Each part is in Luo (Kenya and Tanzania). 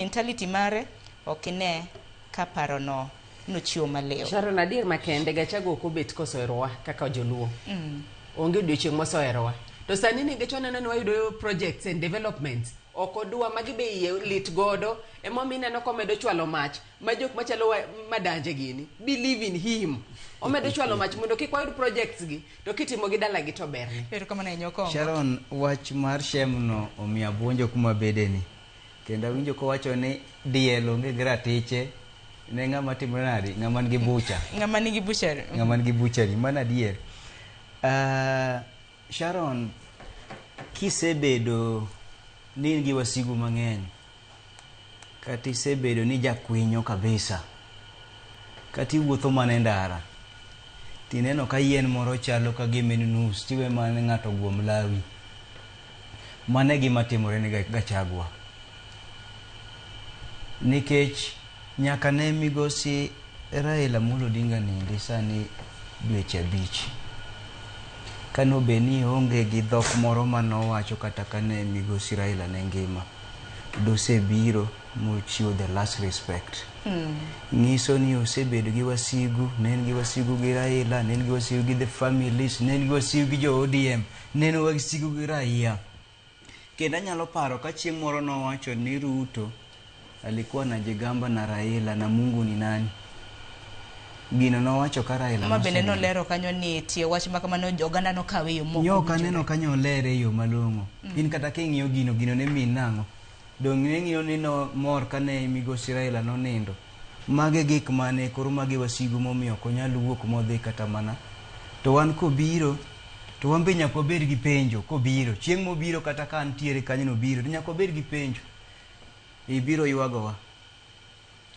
Mentality mare ok ine ka parono nochiwo maliw. Sharon, adier makende Gachagua ok obet koseherowa kaka joluo. Onge odiochieng' moseherowa. To sani nikech waneno ni wayudo projects and developments, ok odwa magi be iye lit godo emomiyo ineno komedo chwalo mach ma jok machalo Madanje gini believe in him. Omedo chwalo mach mondo kik wayud projects gi to kitimo gi dalagi to berne. Erokamano ahinya Okongo. Sharon, wach mar Shem no omiyo abuonjo kuma bedeni. Kendo awinjo kowacho ni diel onge gi ratiche ne ng'ama timore nadi? Ng'ama nigi bucha. Ng'ama nigi buchari. Ng'ama nigi buchari, mano adier. Sharon, kisebedo ni in gi wasigu mang'eny, kata isebedo ni jakwinyo kabisa, kata iwuotho mana e ndara, tineno ka yien moro chalo ka gima en nus, tiwe mana ng'ato ogwom lawi. Mano e gima timore ne Gachagua. Nikech nyaka ne migosi Raila Amolo Odinga nindi sani dweche 5. Kane obed ni onge gi dhok moro mane owacho kata kane migosi Raila ne ngima, dosebiro mochiwo the last respect. Nyiso ni osebedo gi wasigu, ne en gi wasigu gi Raila, ne en gi wasigu gi the families, ne en gi wasigu gi jo ODM, ne en wasigu gi raia. Kendo anyalo paro ka chieng' moro nowacho ni Ruto alikuwa anajigamba na Raila na Mungu ni nani. Gino nowacho ka Raila Ma bende nosenindo. nolero kanyo ni tie wach ma kamano oganda nokawe e yo mok Nyo ok owinjore. aneno ka nyolere e yo malong'o. In kata king'iyo gino, gino ne min nang'o? Dong' ne ng'iyo ni no mor kane migosi Raila nonindo. Mage gik mane koro mage wasigu momiyo ok onyal wuok modhi kata mana. To wan kobiro, to wan be nyaka wabed gi penjo kobiro. Chieng' mobiro kata ka antiere kanyo nobiro, to nyaka wabed gi penjo. Ibiro ywagowa.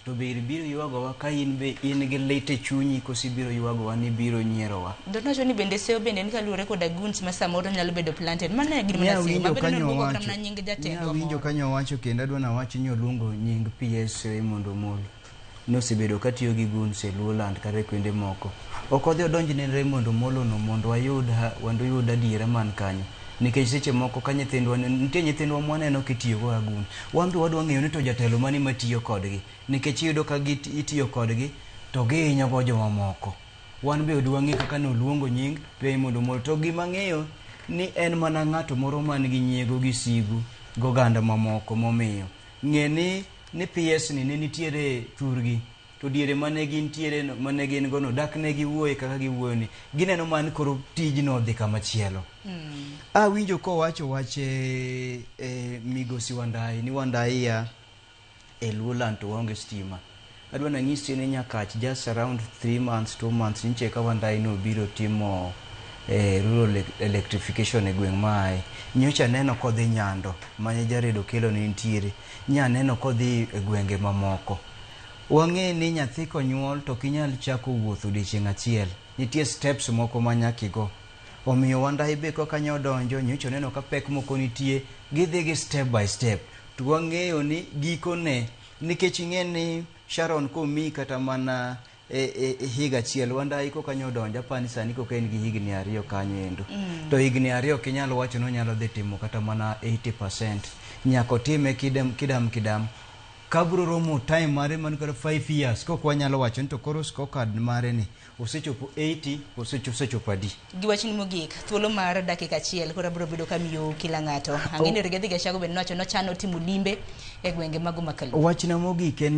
To be ibiro ywagowa ka in be in gi lit e chunyi koso ibiro ywagowa ni ibiro nyierowa. Nowacho ni bende seyo bende ni kaluwore koda goons ma samoro nyalo bedo planted. Mano e gima Ne naseyo. awinjo Ma bende kanyo noluongo kata owacho, mana nying ne jatendwa awinjo moro. kanyo owacho kendo adwa nawachi ni oluongo nying PS Raymond Omolo. Nosebedo katiyo gi goons e Luoland kata e kuonde moko. Ok odhi odonj ne Raymond Omolo no mondo wayud mondo wayud adiera man kanyo. Nikech seche moko ka nyithindwa nitie nyithindwa mwaneno kitiyo go agun. Wan be wadwa ng'eyo ni to jatelo mane matiyo kodgi. Nikech iyudo ka itiyo kodgi to gihinyo go jomamoko. Wan be dwang'e kaka noluongo nying Raymond Omolo. To gima ang'eyo ni en mana ng'ato moro man gi nyiego gi sigu goganda mamoko momiyo. Ng'e ni PS ni ne nitiere thurgi. To diere mane gintiere mane gin go no dak ne giwuoye kaka giwuoyo ni. Gineno man koro tijno odhi kama chielo. Awinjo kowacho wach migosi Wandayi ni Wandayi ya e Luoland to waonge stima. Adwa nanyisi ni Nyakach just around 3 months 2 months nyiche ka Wandayi nobiro timo rural electrification e gweng' maaye. Nyocha aneno kodhi Nyando mane Jared Okello ne nitiere. Nyaneno kodhi e gwenge mamoko. Wang'e ni nyathi konyuol to ok inyal chako wuoth odiochieng' achiel. Nitie steps moko ma nyaka igo. Omiyo Wandayi be kaka nyodonjo, nyocha oneno ka pek moko nitie, gidhi gi step by step. To wang'eyo ni gikone, nikech ing'e ni Sharon komiyi kata mana higa achiel, Wandayi koka nyodonjo, apani sani koka en gi higni 2 kanyo endo. To higni 2 ok inyal wacho ni onyalo dhi timo kata mana 80%. Nyaka otime kidam kidam kidam. Kabro romo time mare man kata 5 years, kok wanyalo wacho ni to koro scorecard mare ni osechopo 80, osechopo adi. Gi wachni mogik, thuolo mar dakika achiel koro abiro bedo kamiyo kila ng'ato. Ang'e ni Rigathi Gachagua bende nowacho nochano timo limbe e gwenge mago ma Kaluo. Wachna mogik en